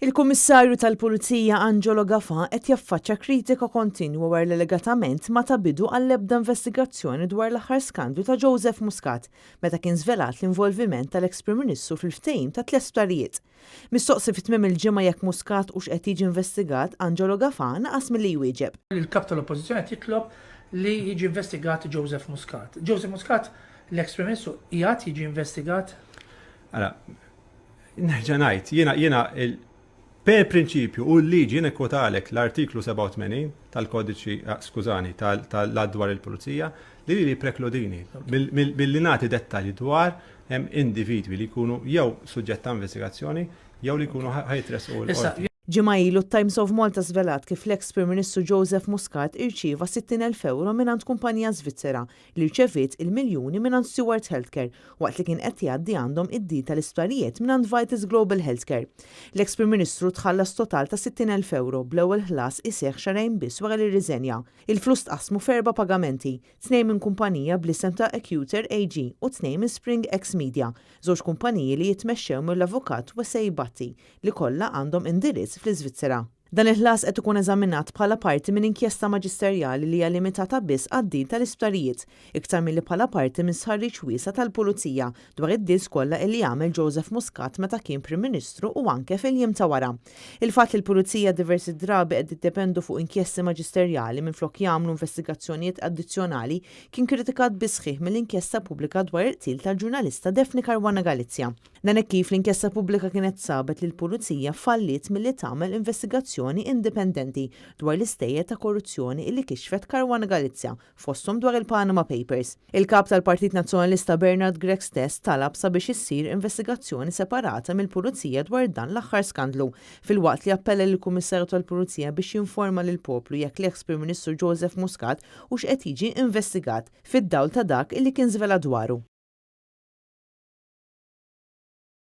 Il-Kummissarju tal-Pulizija Angelo Gafà qed jaffaċċja kritika kontinwa wara li allegatament ma ta bidu għall-ebda investigazzjoni dwar l-aħħar skandlu ta' Joseph Muscat meta kien żvelat l-involviment tal-eks Prim Ministru fil-ftehim ta' tliet sptarijiet. Mistoqsi fi tmiem il-ġimgħa jekk Muscat hux qed jiġi investigat, Angelo Gafà naqas milli jwieġeb. Il-Kap tal-Oppożizzjoni qed jitlob li jiġi investigat Joseph Muscat. Joseph Muscat, l-eks Prim Ministru, qiegħed jiġi investigat? Ara, Nerġa' ngħid, jiena jiena per prinċipju u l-liġi jiena kwotalek l-artiklu 87 tal-kodiċi, ah, skużani, tal-att dwar il-pulizija li li prekludini billi nagħti dettalji dwar individwi li jkunu jew suġġett ta' investigazzjoni jew li jkunu ħajtresqu l-qorti. Ġimgħa ilu t-Times of Malta żvelat kif l-eks Prim Ministru Joseph Muscat irċieva 60,000 ewro mingħand kumpanija Żvizzera li rċeviet il-miljuni mingħand Steward Healthcare waqt li kien qed jgħaddi għandhom id-deal tal-isptarijiet mingħand Vitas Global Healthcare. L-eks Prim Ministru tħallas total ta' 60,000 ewro, bl-ewwel ħlas iseħħ xahrejn biss wara li rriżenja. Il-flus tqassmu f'erba' pagamenti, tnejn minn kumpanija bl-isem ta' Acuter AG u tnejn minn Spring X Media, żewġ kumpaniji li jitmexxew mill-avukat Wesey Bhatti, li kollha għandhom indirizz fl-Iżvizzera. Dan il-ħlas qed ikun eżaminat bħala parti minn inkjesta maġisterjali li hija limitata biss għad-deal tal-isptarijiet, iktar milli bħala parti minn stħarriġ wiesa' tal-Pulizija dwar id-deals kollha illi għamel Joseph Muscat meta kien Prim Ministru u anke fil-jiem ta' wara. Il-fatt li l-Pulizija diversi drabi qed jiddependu fuq inkjesti maġisterjali minflok jagħmlu investigazzjonijiet addizzjonali kien kritikat bis-sħiħ mill-inkjesta pubblika dwar il-qtil tal-ġurnalista Daphne Caruana Galizia. Dan hekk kif l-inkjesta pubblika kienet sabet li l-Pulizija falliet milli tagħmel investigazzjoni indipendenti dwar l-istejjer ta' korruzzjoni illi kixfet Caruana Galizia, fosthom dwar il-Panama Papers. Il-Kap tal-Partit Nazzjonalista Bernard Grech stess talab sabiex issir investigazzjoni separata mill-Pulizija dwar dan l-aħħar skandlu, filwaqt li appella lill-Kummissarju tal-Pulizija biex jinforma lill-poplu jekk l-eks Prim Ministru Joseph Muscat hux qed jiġi investigat, fid-dawl ta' dak illi kien żvela dwaru.